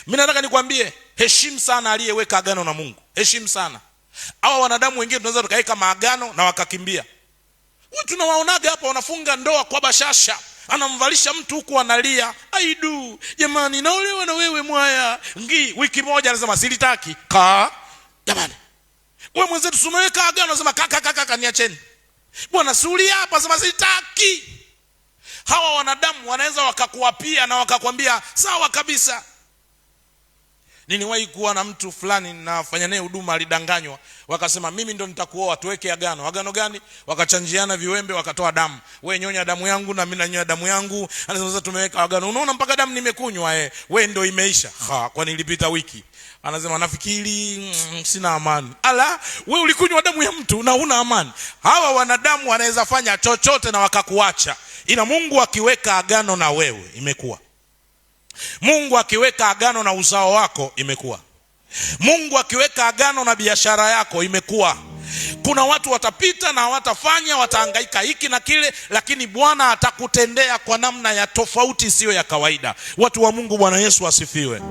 Mi nataka nikwambie, heshimu sana aliyeweka agano na Mungu, heshimu sana. Hawa wanadamu wengine tunaweza tukaweka maagano na wakakimbia. Wewe tunawaonaga hapa wanafunga ndoa kwa bashasha, anamvalisha mtu huku analia, aidu jamani, naolewa na wewe mwaya ngi. Wiki moja anasema silitaki. Ka jamani, wewe mwenzetu tumeweka agano, anasema kaka kaka kaka, niacheni bwana, suli hapa, sema sitaki. Hawa wanadamu wanaweza wakakuapia na wakakwambia sawa kabisa. Niliwahi kuwa na mtu fulani nafanya naye huduma, alidanganywa, wakasema mimi ndo nitakuoa, tuweke agano. Agano gani? Wakachanjiana viwembe, wakatoa damu, we nyonya damu yangu na mimi nanyonya damu yangu. Anasema sasa tumeweka agano, unaona mpaka damu nimekunywa, we ndo imeisha. Ha, kwani ilipita wiki. Anasema nafikiri sina amani. Ala, we ulikunywa damu ya mtu na huna amani. Hawa wanadamu wanaweza fanya chochote na wakakuacha, ila Mungu akiweka agano na wewe imekuwa. Mungu akiweka agano na uzao wako imekuwa. Mungu akiweka agano na biashara yako imekuwa. Kuna watu watapita na hawatafanya, watahangaika hiki na kile, lakini Bwana atakutendea kwa namna ya tofauti isiyo ya kawaida. Watu wa Mungu, Bwana Yesu asifiwe.